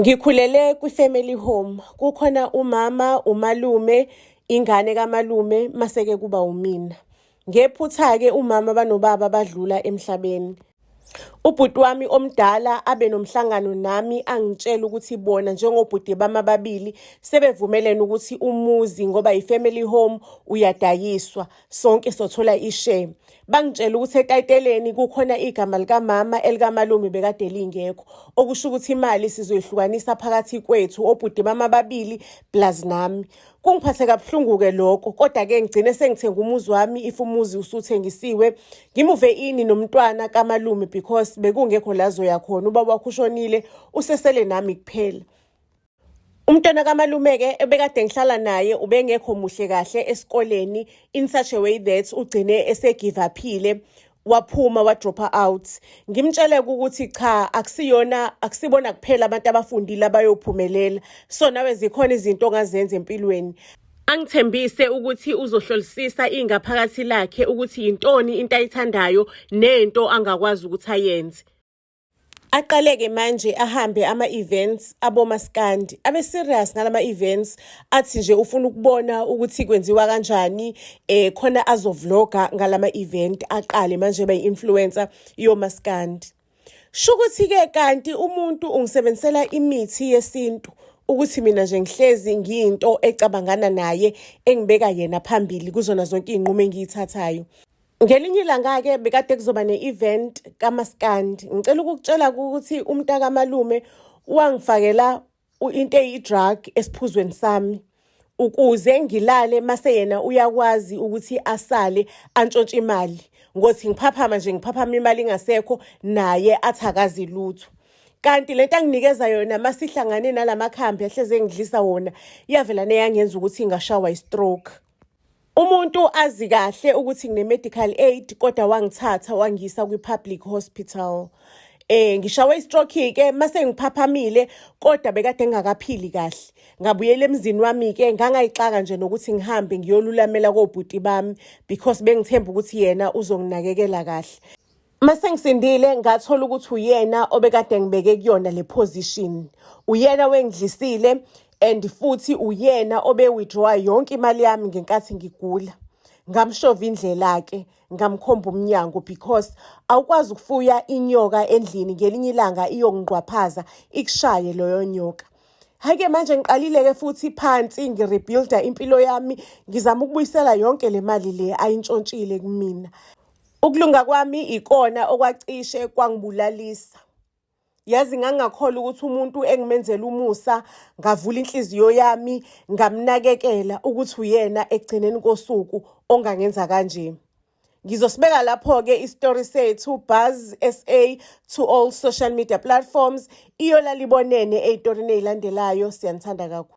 Ngikhulele kwi-family home. Kukhona umama, umalume, ingane kamalume, mase-ke kuba umina. Ngephutha-ke umama banobaba badlula emhlabeni. Ubhuti wami omdala abe nomhlangano nami angitshele ukuthi bona njengobhuti bami ababili sebevumelene ukuthi umuzi ngoba i-family home uyadayiswa, sonke sothola i-share. Bangitshela ukuthi etayiteleni kukhona igama likamama, elikamalume bekade lingekho, okusho ukuthi imali sizoyihlukanisa phakathi kwethu obhuti bami ababili plus nami. Kungiphathe kabuhlungu-ke lokho, kodwa-ke ngigcine sengithenga umuzi wami if umuzi usuthengisiwe. Ngimuve ini nomntwana kamalume because bekungekho la azoya khona, ubaba wakhe ushonile, usesele nami kuphela. Umntwana kamalume-ke ebekade ngihlala naye ubengekho muhle kahle esikoleni in such a way that ugcine ese-give up-ile, waphuma, wa-drop-a out. Ngimtshele-ke ukuthi cha, akusiyona, akusibona kuphela abantu abafundile abayophumelela, so nawe zikhona izinto ongazenza empilweni. Angithembise ukuthi uzohlolisisa ingaphakathi lakhe ukuthi yintoni into ayithandayo nento angakwazi ukuthi ayenze. Aqale-ke manje ahambe ama-events abomaskandi, abe serious ngalama events, athi nje ufuna ukubona ukuthi kwenziwa kanjani, khona azo-vlog-a ngalama event, aqale manje ebe yi-influencer yomaskandi. Shukuthi-ke kanti umuntu ungisebenzisela imithi yesintu ukuthi mina nje ngihlezi ngiyinto ecabangana naye, engibeka yena phambili kuzona zonke iy'nqumo engiyithathayo. Ngelinye ilanga-ke bekade kuzoba ne-event kamaskandi. Ngicela ukukutshela ukuthi umntakamalume wangifakela into eyi-drug esiphuzweni sami ukuze ngilale, mase yena uyakwazi ukuthi asale antshontshe imali. Ngothi ngiphaphama nje, ngiphaphama imali ingasekho, naye athi akazi lutho. Kanti lento anginikeza yona masihlangane nalamakhambi ahleze engidlisa wona, iyavela neyangenza ukuthi ngashawa i-stroke. Umuntu azi kahle ukuthi ngine-medical aid, kodwa wangithatha wangisa kwi-public hospital. Ngishawe i-stroke-ke mase ngiphaphamile, kodwa bekade ngingakaphili kahle. Ngabuyela emzini wami-ke, ngangayixaka nje nokuthi ngihambe ngiyolulamela kobhuti bami because bengithemba ukuthi yena uzonginakekela kahle. Mase ngisindile ngathola ukuthi uyena obekade ngibeke kuyona le position. Uyena wengidlisile and futhi uyena obe-withdraw yonke imali yami ngenkathi ngigula. Ngamshova indlela-ke, ngamkhomba umnyango because awukwazi ukufuya inyoka endlini, ngelinye ilanga iyongqwaphaza ikushaye leyo nyoka. Hhayi-ke manje ngiqalile-ke futhi phansi ngi-rebuild-a impilo yami, ngizama ukubuyisela yonke le mali le ayintshontshile kumina. Ukulunga kwami ikona okwacishe kwangibulalisa. Yazi ngangingakholwa ukuthi umuntu engimenzela umusa, ngavula inhliziyo yami, ngamnakekela, ukuthi uyena ekugcineni kosuku ongangenza kanje. Ngizosibeka lapho-ke isitori sethu. Buzz SA to all social media platforms. Iyolala ibonene ey'torini ey'landelayo. Siyanithanda kakhulu.